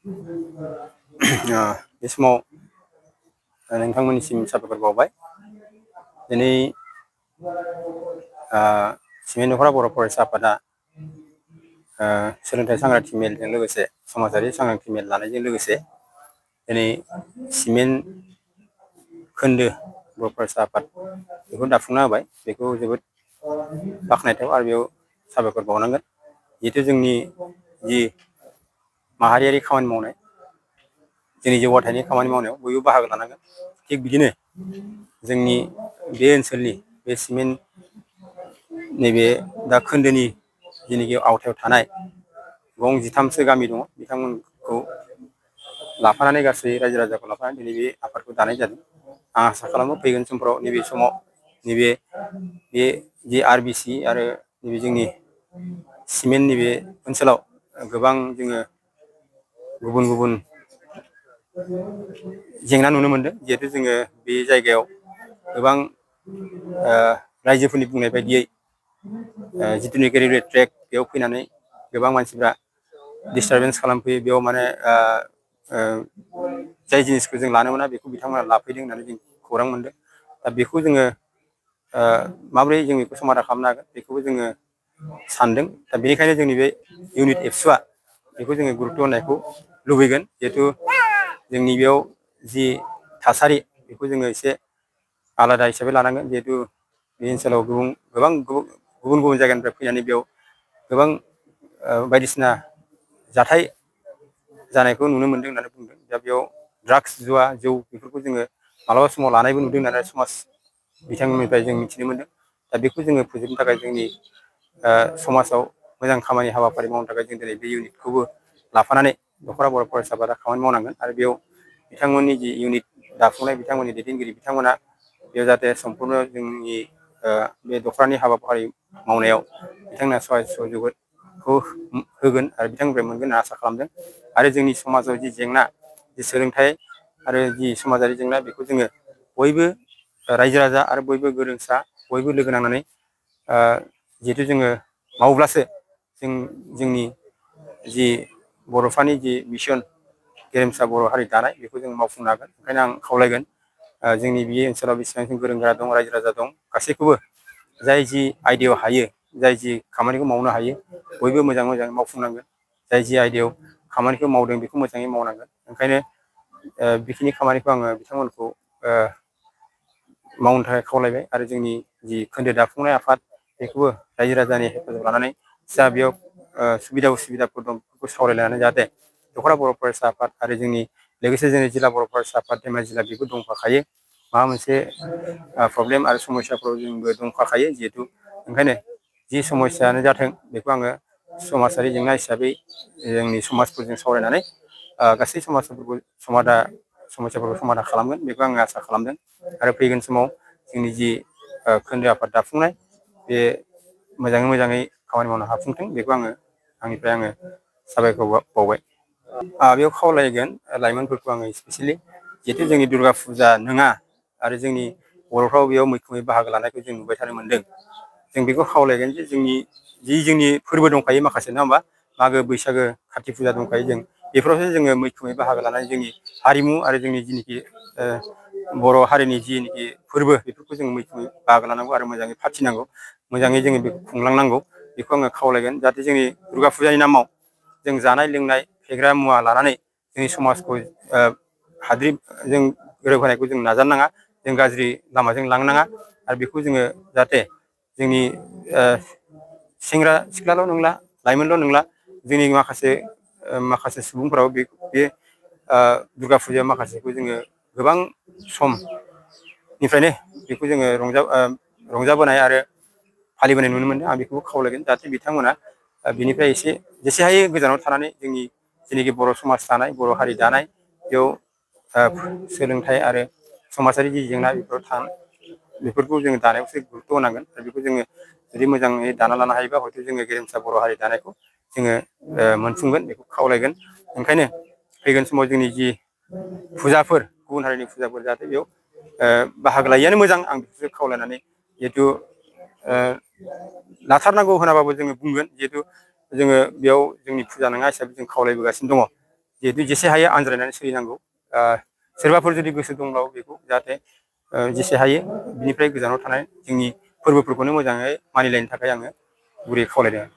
बे समाव नोंथांमोननिसिम साबायखर बावबाय। दिनै सिमेन्ट दख'रा बर' फरायसा आफादा सोलोंथाइ सांग्रांथि मेलजों लोगोसे समाजारि सांग्रांथि मेल लानायजों लोगोसे दिनै सिमेन्ट खोन्दो बर' फरायसा आफाद बेखौ दाफुंना होबाय। बेखौ जोबोद बाख्नायथाव आरो बेयाव साबायखर बावनांगोन। जिहेथु जोंनि जि माहारियारि खामानि मावनाय, जोंनि जौगाथायनि खामानि मावनायाव बयबो बाहागो लानांगोन। थिग बिदिनो जोंनि बे ओनसोलनि बे सिमेन्ट नैबे दा खोन्दोनि जेनाखि आवथायाव थानाय गं 13सो गामि दङ, बिथांमोनखौ लाफानानै गासै रायजो राजाखौ लाफानानै दिनै बे आफादखौ दानाय जादों। आं आसा खालामो फैगोन समफ्राव नैबे समाव नैबे जि RBC आरो नैबे जोंनि सिमेन्ट नैबे ओनसोलाव गोबां जोङो गुबुन गुबुन जेंना नुनो मोनदों। जिहेथु जोङो बे जायगायाव गोबां रायजोफोरनि बुंनाय बायदियै जिथुनिखि रेलवे ट्रेक बेयाव फैनानै गोबां मानसिफ्रा दिस्टारबेन्स खालामफैयो। बेयाव माने जाय जिनिसखौ जों लानो मोना बेखौ बिथांमोना लाफैदों होननानै जों खौरां मोनदों। दा बेखौ जोङो माबोरै जों बेखौ समाधान खालामनो हागोन बेखौबो जोङो सानदों। दा बेनिखायनो जोंनि बे इउनिट एबसुआ बेखौ जोङो गुरुत्त' होनायखौ लुबैगोन। जिहेथु जोंनि बेयाव जि थासारि बेखौ जोङो एसे आलादा हिसाबै लानांगोन। जिहेतु बे ओनसोलाव गोबां गुबुन जायगानिफ्राय फैनानै बेयाव गोबां बायदिसिना जाथाय जानायखौ नुनो मोनदों होननानै बुंदों। दा बेयाव ड्राग्स, जुवा, जौ बेफोरखौ जोङो मालाबा समाव लानायबो नुदों होननानै समाज बिथांमोननिफ्राय जों मिथिनो मोनदों। दा बेखौ जोङो फोजोबनो थाखाय जोंनि समाजाव मोजां खामानि हाबाफारि मावनो थाखाय जों दिनै बे इउनिटखौबो लाफानानै दख'रा बर' फरायसा आफादा खामानि मावनांगोन। आरो बेयाव बिथांमोननि जि इउनिट दाफुंनाय बिथांमोननि दैदेनगिरि बिथांमोना बेयाव जाहाथे सम्पुर्ण जोंनि बे दख'रानि हाबाफारि मावनायाव बिथांमोना सहाय सहजुगखौ होगोन आरो बिथांनिफ्राय मोनगोन होनना आसा खालामदों। आरो जोंनि समाजाव जि जेंना, जि सोलोंथाइ आरो जि समाजारि जेंना, बेखौ जोङो बयबो रायजो राजा आरो बयबो गोरोंसा बयबो लोगो नांनानै जिहेथु जोङो मावब्लासो जोंनि जि बर'फोरनि जि मिसन गेरेमसा बर' हारि दानाय बेखौ जों मावफुंनो हागोन। ओंखायनो आं खावलायगोन जोंनि बे ओनसोलाव बेसेबांखि गोरों गोरा दं, रायजो राजा दं, गासैखौबो जाय जि आयदायाव हायो, जाय जि खामानिखौ मावनो हायो, बयबो मोजाङै मावफुंनांगोन। जाय जि आयदायाव खामानिखौ मावदों बेखौ मोजाङै मावनांगोन। ओंखायनो बेखिनि खामानिखौ आङो बिथांमोनखौ मावनो थाखाय खावलायबाय। आरो जोंनि जि खोन्दो दाफुंनाय आफाद बेखौबो रायजो राजानि हेफाजाब लानानै जा बेयाव सुबिदा उसुबिदाफोर दं बेफोरखौ सावरायलायनानै जाहाथे दख'रा बर' फरायसा आफाद आरो जोंनि लोगोसे जोंनि जिल्ला बर' फरायसा आफाद धेमाजि जिल्ला बेबो दंफाखायो। माबा मोनसे प्रब्लेम आरो समस्याफ्राव जोंबो दंफाखायो। जिहेथु ओंखायनो जि समस्यानो जाथों बेखौ आङो समाजारि जेंना हिसाबै जोंनि समाजफोरजों सावरायनानै गासै समस्याफोरखौ समाधान खालामगोन बेखौ आङो आसा खालामदों। आरो फैगोन समाव जोंनि जि खोन्दो आफाद दाफुंनाय बे मोजाङै खामानि मावनो हाफुंथों, बेखौ आंनिफ्राय साबायखर बावबाय। बेयाव खावलायगोन लाइमोनफोरखौ आङो स्पेसियेलि, जिहेतु जोंनि दुर्गा फुजा नङा आरो जोंनि बर'फ्राव बेयाव मैखोमै बाहागो लानायखौ जों नुबाय थानो मोनदों। जों बेखौ खावलायगोन जे जोंनि फोरबो दंखायो माखासे, नङा होमबा? मागो, बैसागो, काति फुजा दंखायो। जों बेफोरावसो जोङो मैखोमै बाहागो लानानै जोंनि हारिमु आरो जोंनि जिनिखि बर' हारिनि जिनिखि फोरबो बेफोरखौ जों मैखोमै बाहागो लानांगौ आरो मोजाङै फाथिनांगौ। मोजाङै जोङो बेखौ खुंलांनांगौ। बेखौ आङो खावलायगोन। जाहाथे जोंनि दुर्गा फुजानि नामाव जों जानाय लोंनाय फेग्रा मुवा लानानै जोंनि समाजखौ हाद्रिजों गोरोबहोनायखौ जों नाजानो नाङा। जों गाज्रि लामाजों लांनो नाङा। आरो बेखौ जोङो जाहाथे जोंनि सेंग्रा सिख्लाल' नंला, लाइमोनल' नंला, जोंनि माखासे सुबुंफोराबो बे दुर्गा फुजायाव माखासेखौ जोङो गोबां समनिफ्रायनो बेखौ जोङो रंजाबोनाय आरो फालिबोनाय नुनो मोनदों। आं बेखौबो खावलायगोन जाहाथे बिथांमोना बिनिफ्राय जेसे हायो गोजानाव थानानै जोंनि जेनाखि बर' समाज दानाय, बर' हारि दानाय, बेयाव सोलोंथाइ आरो समाजारि जि जेंना बेफोरखौ जोङो दानायावसो गुरुत्त' होनांगोन। आरो बेखौ जोङो जुदि मोजाङै दाना लानो हायोबा हयथ' जोङो गेरेमसा बर' हारि दानायखौ जोङो मोनफुंगोन, बेखौ खावलायगोन। ओंखायनो फैगोन समाव जोंनि जि फुजाफोर, गुबुन हारिनि फुजाफोर, जाहाथे बेयाव बाहागो लायैआनो मोजां। आं बेखौसो खावलायनानै, जिहेथु लाथारनांगौ होनाबाबो जोङो बुंगोन, जिहेथु जोङो बेयाव जोंनि फुजा नङा हिसाबै जों खावलायबोगासिनो दङ। जिहेतु जेसे हायो आनज्रायनानै सोलिनांगौ। सोरबाफोर जुदि गोसो दंब्ला बेखौ जाहाथे जेसे हायो बिनिफ्राय गोजानाव थानाय जोंनि फोरबोफोरखौनो मोजाङै मानिलायनो थाखाय आङो गुरै खावलायदों।